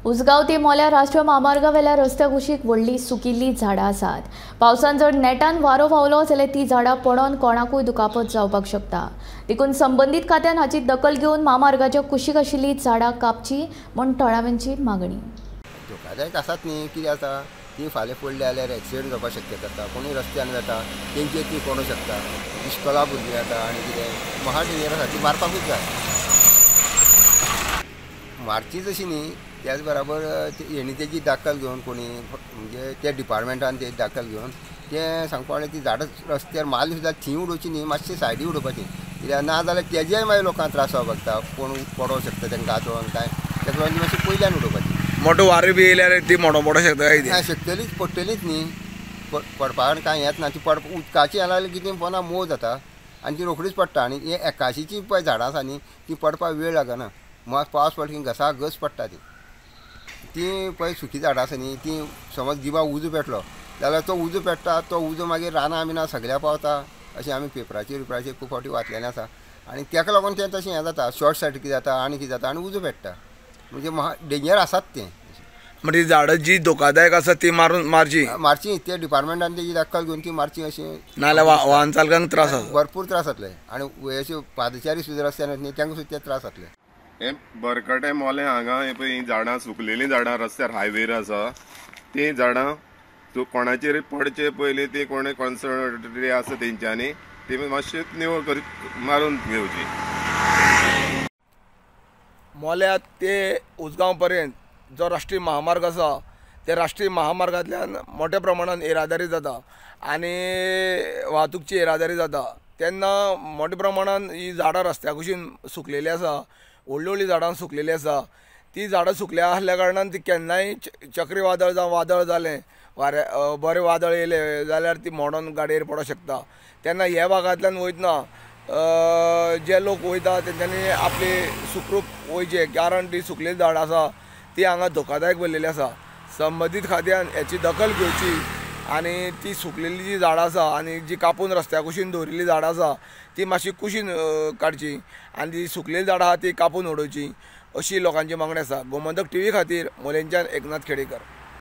उसगांव ते मोल्या राष्ट्रीय म्हामार्गावेल्या रस्त्या कुशीक व्हडली सुकिल्ली झाडां आसात। पावसान जर नेटान वारो व्हांवलो जाल्यार ती झाडां पडोन कोणाकूय दुखापत जावपाक शकता। देखून संबंदीत खात्यान हाची दखल घेवन म्हामार्गाच्या कुशीक आशिल्ली झाडां कापची म्हूण थळाव्यांची मागणी। धोकादायक आसात न्ही, कितें आसा ती फाल्यां पडली जाल्यार एक्सिडंट जावपाक शक्यता आसता। कोणूय रस्त्यान वता तेंचेर ती पडूंक शकता। इश्कोला भुरगीं येता आनी कितें महा डेंजर आसा, ती मारपाकूच जाय। मारचीच अशी न्ही, त्याच बराबर हेणी तेजी दखल घेवन कोणी म्हणजे त्या डिपार्टमेंटान तेजी दखल घेवन तें सांगपा म्हणल्यार ती झाडां रस्त्यार मारली सुद्दां थंय उडोवची न्ही, मातशी सायडी उडोवपाची। कित्याक ना जाल्यार तेजेय मागीर लोकांक त्रास जावपाक शकता, कोण पडोंक शकता तांकां आदळोन काय, तेका लागून ती मातशी पयल्यान उडोवपाची। मोठो वारें बी येयल्यार ती मोडो पडोंक शकता? ना, शकतलीच, पडटलीच न्ही। पडपाक कांय येत ना, ती पड उदकाची जाल्यार कितें पोना मोव जाता आनी ती रोखडीच पडटा। आनी हे एकाशीची पळय झाडां आसा न्ही ती पडपाक वेळ लागना, मात पावस पडलो की घसा घस पडटा ती। ती पळय सुकी झाडां आसा न्ही ती समज गिमा उजो पेटलो जाल्यार तो उजो पेट्टा, तो उजो मागीर रानां बिनां सगळ्या पावता अशें आमी पेपराचेर बिपराचेर खूब फावटी वाचलेलें आसा। आनी तेका लागून तें तशें हें जाता, शॉर्ट सर्कीट जाता आनी कितें जाता आनी उजो पेट्टा, म्हणजे महा डेंजर आसात तें। म्हणजे झाडां जी धोकादायक आसा ती मारची मारची, ते डिपार्टमेंटान तेजी दखल घेवन ती मारची अशें, नाजाल्यार वाहन चालकांक त्रास जाता, भरपूर त्रास जातले। आनी अशे पादचारी सुद्दां रस्त्यान वतली तांकां सुद्दां ते त्रास जातले। हे बरकटे मोलें हांगा हे पळय हीं झाडां सुकलेलीं झाडां रस्त्यार हायवेर आसा, तीं झाडां कोणाचेर पडचे पयलीं ती कोणे कॉन्सर्टरी आसा तेंच्यांनी ती मातशी निवळ मारून घेवची। मोल्या ते उसगांव पर्यंत जो राष्ट्रीय महामार्ग आसा त्या राष्ट्रीय महामार्गांतल्यान मोठ्या प्रमाणान येरादारी जाता आनी वाहतूकची येरादारी जाता। तेन्ना मोठ्या प्रमाणान ही झाडां रस्त्या कुशीन सुकलेली आसा, व्हडलीं व्हडलीं झाडां सुकलेलीं आसा। ती झाडां सुकल्या आसल्या कारणान ती केन्नाय चक्रीवादळ जावं वादळ जालें, वाऱ्या बरें वादळ येयलें जाल्यार ती मोडोन गाडयेर पडोंक शकता। तेन्ना ह्या भागांतल्यान वयतना जे लोक वयता तेंच्यांनी आपली सुखरूप वयचें, कारण ती सुकलेली झाडां आसा ती हांगा धोकादायक भरलेली आसा। संबंदीत खात्यान हेची दखल घेवची आनी ती सुकलेली जी झाडां आसा आनी जी कापून रस्त्या कुशीन दवरिल्ली झाडां आसा ती मातशी कुशीन काडची आनी ती सुकलेली झाडां आसा ती कापून उडोवची अशी लोकांची मागणी आसा। गोमंतक टीव्ही खातीर मोलेंच्यान एकनाथ खेडेकर।